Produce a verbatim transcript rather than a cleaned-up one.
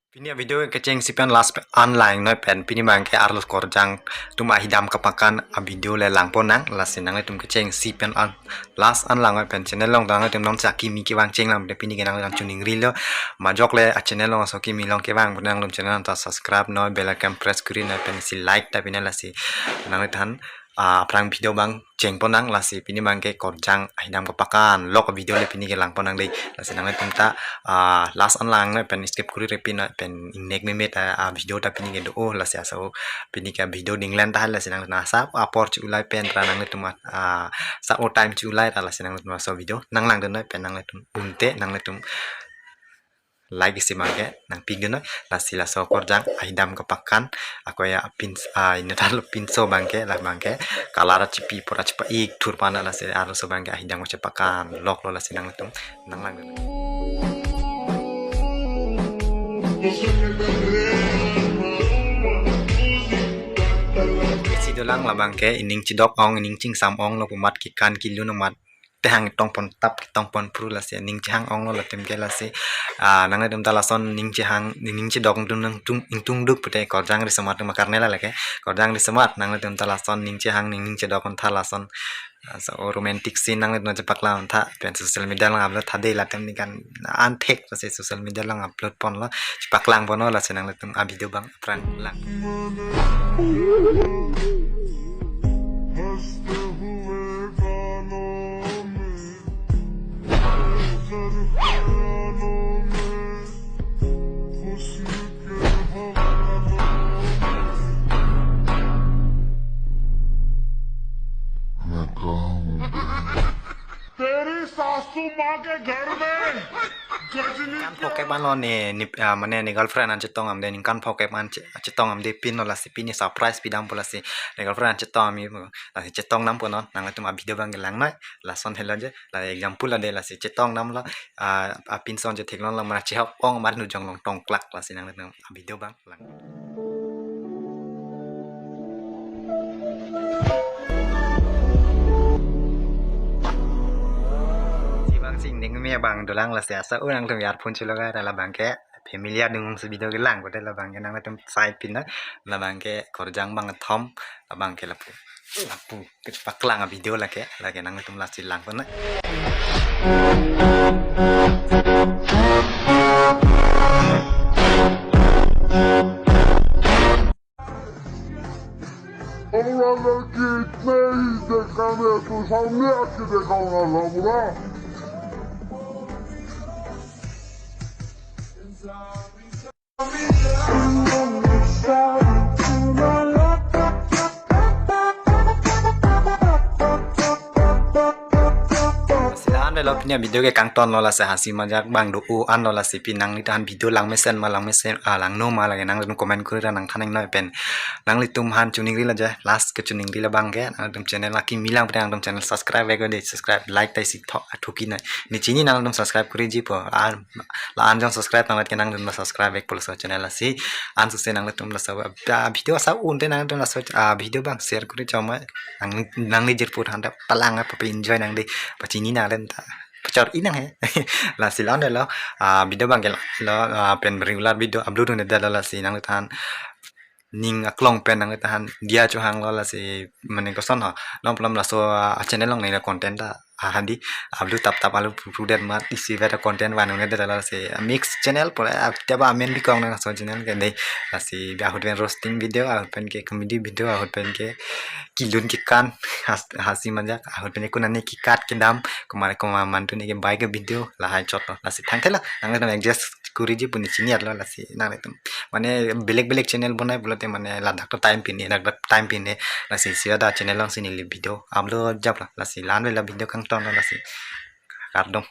Pini a video kechengsi pen last an langnoi pen pini abangke arlo Korjang atum ahidam kapakan a video le langpon nang, lasi nanglitum kechengsi pen an last an langnoi pen channel along nanglitum nong sa kimi kevang chenglang, pini ke nanglitum choningrilo. Majok le a channel along aso kimi along kevang nanglitum channel ta subscribe noi, bell icon press kuri noi pen si like ta pini, lasi nanglitum aphrang video abang chengpon nang, lasi pini abangke Korjang ahidam kapakan lok video le pini ke langpon nang dei, lasi nanglitum ta ah, last an langnoi pen skip kuri repi noi pen ingnek meme ta a video ta pini ke do, oh, lasi aso pini ke video dinglen ta, lasi nang nasa apor chu ulai pen ra nanglitum ah, sa o time chu ulai ra, lasi nanglitum aso video nang langdun noi pen nanglitum unte nanglitum like isi abangke nangpidun noi, lasi laso Korjang ahidam kapakan ako ya pins ah, ini talo pinso abangke, la abangke kalara chipi pura chipa ik thur pana, lasi arloso abangke ahidam kapakan lok lo, lasi nanglitum nang langdun noi. Si dolang la abangke ining chidok ong, ining chingsam ong lo, pu amat kekan kelun amat tehang tongpon tap tongpon phru, lasi ning chehang ong lo latum ke, lasi ah, nanglitum ta lason ning chehang ning chidok tung tung tung duk pute Korjang risomat ma karne la lake Korjang risomat, nanglitum ta lason ning chehang ning ning chidok tha lason ah, so romantic scene nanglitum chepaklang tha pen social media along upload tha dei, latum ni kan anthek, lasi social media along upload pon lo, chepaklang pon lo, lasi nanglitum a video abang aphrang lang. तेरी सासू माँ के घर में Ghazni ningkan phokep an lo ne, ne ah, mane ne girlfriend an chetong damde, ningkan phokep an che- chetong damde pin lo, lasi pini surprise pidampo, lasi ne girlfriend an chetong damji, lasi chetong dampo non, nanglitum a video abang kelang noi, lason helo je, la example la de, lasi chetong damlo ah, apinso an chetheklong lo, mane chehok ong mar nu jong long tongklak, lasi nanglitum a video abang lang. Si abang sing ding me abang dolang, lasi asa unang tum yar phone chulo ga la abangke family adung si video kelang kote, la abangke nanglitum sai pin noi, la abangke Korjang abang athom, la abangke lapu lapu kepaklang a video lake, lake nanglitum lasi langpon noi. और वाले की इतने ही देखा मैं तो सामने आके देखा हूँ ना बुरा। Si la-an lo pini a video ke kangton lo, lasi hasi majak abang do-o an lo, lasi pini nanglitum aphan video langmesen ma langmesen ah, langno ma lake nanglitum comment kuri ra nangthan nang noi pen nanglitum aphan choningrilo je, last kechoningri abangke nanglitum channel akimi lang pute nanglitum channel subscribe vek dei, subscribe like ta isi thok athuki noi, ne chini nanglitum subscribe kuriji po ah, la-an jong subscribe nang lake nanglitum subscribe vek po laso channel, lasi ansose nanglitum laso ah, video asa unte nanglitum laso ah, video abang share kuri choma nang nangli jirpo than ta palang apa enjoy nang dei, pachini nang len ta pachor inang he. Lasi la-an lo ah, video abangke lo ah, pen regular video upload un-edetlo, lasi nanglitum aphan ning aklong pen nanglitum aphan diya chohanglo, lasi mane koson ho, non pulo laso ah, channel along ne content ta ah, hadi upload tap tap upload pru det mat isi beta content van un-edetlo, lasi mix channel pura ah, teba amen bikong nang laso channel ke dei, lasi ahut pen roasting video, ahut pen ke comedy video, ahut pen ke kelun kekan, has- hasi majak, ahut pen ke kunani kekat kedam, kumare kuma mantu ne ke bai ke video lahai chot lo, lasi thangthelo nanglitum adjust kuriji pu ne chini lo, lasi nanglitum mane belek belek channel bonai pulote mane ladak to time pine, ladak to time pine, lasi sida channel along si neli video upload japlo, lasi la-an lo video kangton lo, lasi kardom.